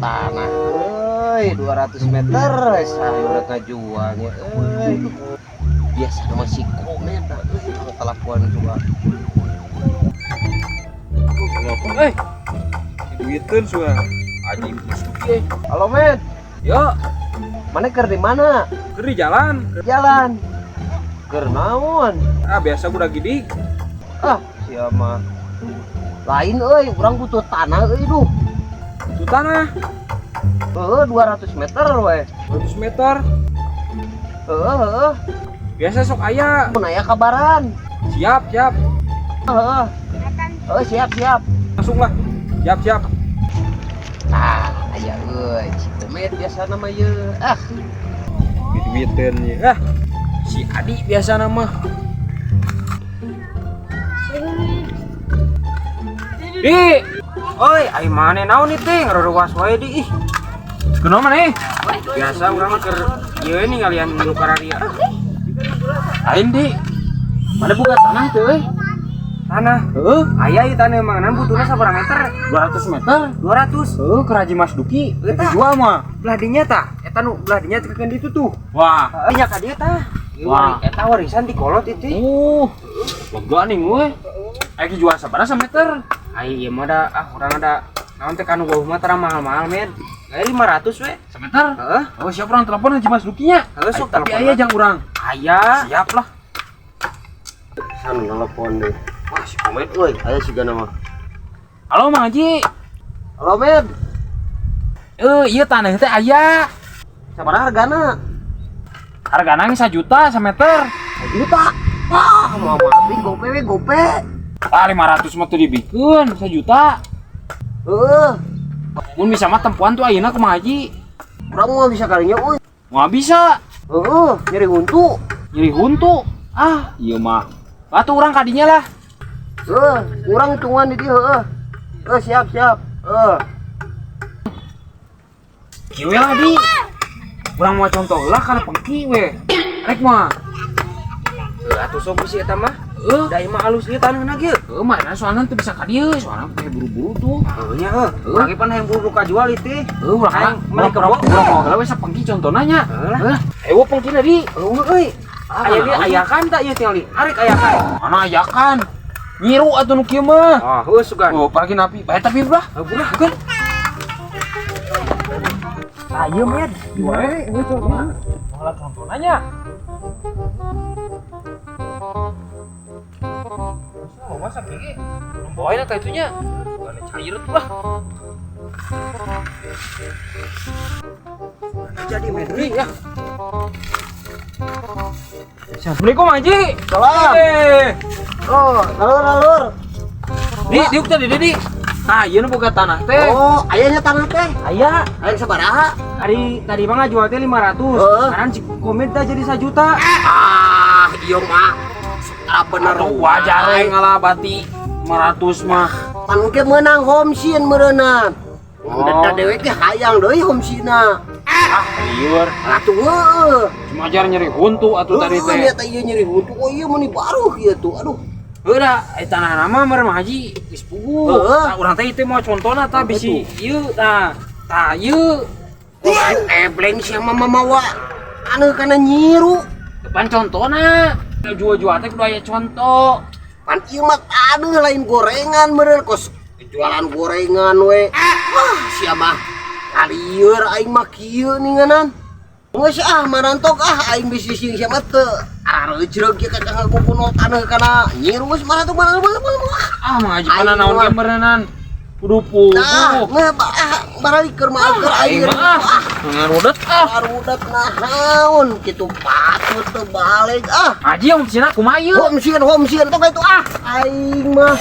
Tanah euy 200 meter saha rek ngajualnya euy. Biasa nama si Komet euy telepon coba. Eh, duiteun suah. Anjing eh. Halo, Met. Yo, mana keur di mana? Keur di jalan. Jalan. Keur naon? Ah, biasa budak gidig. Ah, sia mah. Lain euy, urang butuh tanah euy duh. Itu tanah. Heeh, 200 meter we. 200 meter. Heeh, heeh. Biasa sok aya. Mun aya kabaran. Siap, siap. Heeh. Heeh, siap, siap. Langsung lah. Siap, siap. Ah, aya euy, si Komet biasa nama ieu. Ah, Duiteun ya. Ah, si Adi biasa nama. Di, Oi, ai maneh naon ieu teh ngaruruas wae di ih. Kunaon maneh? Biasa urang mah keur ieu ningalian nu kararia. Lain di. Mana buka tanah tuh euy? Tanah. Heeh, Aya ieu tanah emang nan butuhna sabaraha meter? 200 meter. 200. Heeh, ke Haji Mas Duki. Eta. Dijual mah. Belah dinya tah. Eta nu belah dinya teh ditu tuh. Wah. Heeh, nya ka dieu tah. Ieu Wah. Eta warisan di kolot itu. Lega nih gue. Ayo jual sabaraha sameter? Ai ieu mah da ah urang ada naon teh kanu bauh mah tara mahal-mahal men. Gae 500 we. Sameter? Heeh. Oh, siap urang telepon Haji Mas Dukinya. Heeh, sok Tapi telepon aya lah. jang urang. Aya. Siap lah. San telepon deh. Wah, si Komet euy, aya siga nama. Halo Mang Haji. Halo, Med. Eh, iya tanah teh aya. Sabaraha hargana? Hargana ge 1 juta sameter. Juta. Wah, mau mati gope we gope. Ah, 500 mah teu dibikeun, 1 juta. Heeh, Mun bisa mah tempuan tuh ayeuna kumaha Haji? Urang mah bisa kalinya euy. Moal bisa. Heeh, nyeri huntu. Nyeri huntu. Ah, iya mah. Batu urang kadinya lah. Heeh, urang hitungan di dieu heeh. Heeh, siap, siap. Heeh. Kieu we lah di. Urang mau contoh lah kana pengki we. Rek mah. Heuh, atuh sok bisi eta mah. Heuh. Da ieu mah alus ieu taneuhna ge. Heuh, mana soalnya teu bisa ka dieu, soalnya kayak buru-buru tuh. Heuh nya heuh. Urang ge pan hayang buru-buru kajual ieu teh. Heuh, urang Hayang urang meuli urang kebo. urang mau gawe sapengki contohna nya. Heuh lah. Heuh, ewo pengkina di. Heuh euy. Aya ge ayakan tak ieu tinggal arek ayakan. Mana ayakan? Nyiru atuh nu kieu mah. Ah, heuh sugan. Oh, paragi napi. Bae tapi udah. Heuh bulah. Bukan. Tah ieu med. Wae, ieu contohna. Malah contohna nya. Oh, masa gigi? Bawain atau itunya? Bukan cair tuh lah. Jadi med. Beli ya. Assalamualaikum Haji. Salam. Eh, Oh, alur alur. di diuk tadi di. Nah, ieu nu boga tanah teh. Oh, ayahnya tanah teh. Aya Aya sabaraha? tadi tadi mah ngajual teh 500. Heeh. Sekarang si Komet dah jadi 1 juta. Ah, ieu mah. Ah, bener Atuh wajar we ngalabati 500 mah. Pan ge meunang home scene meureunna. Oh. Da dewek ge hayang deui home scene-na. Ah, lieur. Atuh heueuh. Cuma ajar nyeri huntu atuh tadi Heueuh, teh. nya teh ieu nyeri huntu. Oh ieu meuni baruh ieu tuh. Aduh. Heuh da, eh tanah nama meureun mah Haji geus puguh. Heeh. Tah urang teh ieu mau contohna tah bisi ieu tah. Tah ieu. Ebleng sia mah mamawa anu kana nyiru. Depan contohna. Jual-jual teh kudu aya contoh. Pan ieu mah aduh lain gorengan meureun kos jualan gorengan we. Wah, sia mah kalieur aing mah kieu ninganan. Geus ah marantok ah aing bisnis jeung sia mah teu areucreug ieu ka ngakukuno taneuh kana nyiru geus marantok marantok. Ah, mah Haji Aing pana naon mah. ge meureunnan. Kudu puguh. Nah, nggak ah baralik keur mah keur Aing aing. mah ah, ngarudet ah. Barudak naon kitu patut teu balik ah. Haji yang sina kumaha ieu? Home scene tong itu ah aing mah.